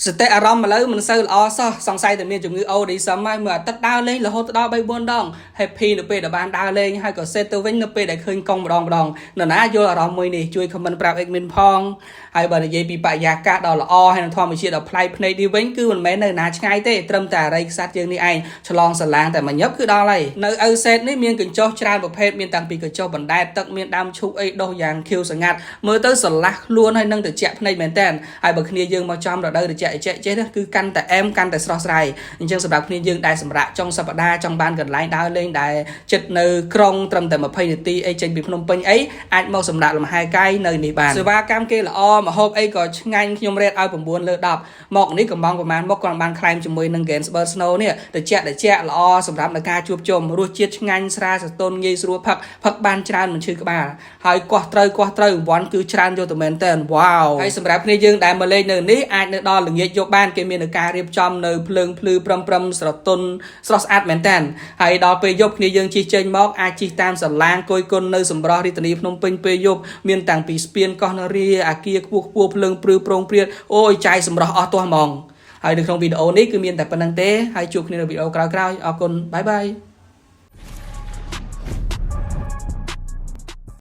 សតិអារម្មណ៍ឥឡូវមិនសូវល្អសោះសង្ស័យតែមានជំងឺ autism ហើយមើលអាទិត្យដើរលេងរហូតដល់3 4ដង happy នៅពេលដែលបានដើរលេងហើយក៏ sad ទៅវិញនៅពេលដែលឃើញកង់ម្ដងម្ដងនរណាយល់អារម្មណ៍មួយនេះជួយ comment ប្រាប់ admin ផងហើយបើនិយាយពីបរិយាកាសដ៏ល្អហើយនឹងធម្មជាតិដ៏ប្លែកភ្នែកនេះវិញគឺមិនមែននៅណាឆ្ងាយទេត្រឹមតែអរិយខ្សាត់យើងនេះឯងឆ្លងសាឡាងតែមួយញឹបគឺដល់ហើយនៅឪសេតនេះមានកញ្ចុះច្រើនប្រភេទមានតាំងពីកញ្ចុះបណ្ដែតទឹកមានដើមឈូកអីដុះយ៉ាងខៀវស្ងាត់មើលទៅស្រឡះខ្លួនហើយនឹងត្រជាក់ភ្នែកមែនតើហើយបើគ្នាយើងមកចំរដូវត្រជាក់ចេះចេះគឺកាន់តែអែមកាន់តែស្រស់ស្រាយអញ្ចឹងសម្រាប់គ្នាយើងដែលសម្រាកចុងសប្តាហ៍ចង់បានកន្លែងដើរលេងដែលចិត្តនៅក្រុងត្រឹមតែ20នាទីអីចេញពីភ្នំពេញអីអាចមកសម្រាកលំហែកាយនៅនេះបានសេវាកម្មគេល្អម្ហូបអីក៏ឆ្ងាញ់ខ្ញុំ rate ឲ្យ9លើ10មកនេះកំងប្រហែលមកគាត់បានខ្លែមជាមួយនឹង Ganzberg Snow នេះត្រជាក់ត្រជាក់ល្អសម្រាប់ในការជួបជុំរសជាតិឆ្ងាញ់ស្រាលសទន់ងាយស្រួលផឹកផឹកបានច្រើនមិនឈឺក្បាលហើយកោះត្រូវកោះត្រូវវ៉ាន់គឺច្រើនយកទៅមែនតើវ៉ាវហើយសម្រាប់គ្នាយើងដែលមកលេងនៅនេះអាចនៅដល់ល្ងាចយកបានគេមានការរៀបចំនៅភ្លើងភ្លឺប្រឹមប្រឹមស្រទន់ស្រស់ស្អាតមែនតើហើយដល់ពេលយប់គ្នាយើងជិះចេញមកអាចជិះតាមសាឡាងគយគន់នៅសម្រស់រាជធានីភ្នំពេញពេលយប់មានតាំងពីស្ពានកោះនរាអាគារខ្ពស់ខ្ពស់ភ្លើងព្រឺប្រងព្រាតអូយចាយសម្រស់អស់ទាស់ហ្មងហើយនៅក្នុងវីដេអូនេះគឺមានតែប៉ុណ្្នឹងទេហើយជួបគ្នានៅវីដេអូក្រោយៗអរគុណ bye bye.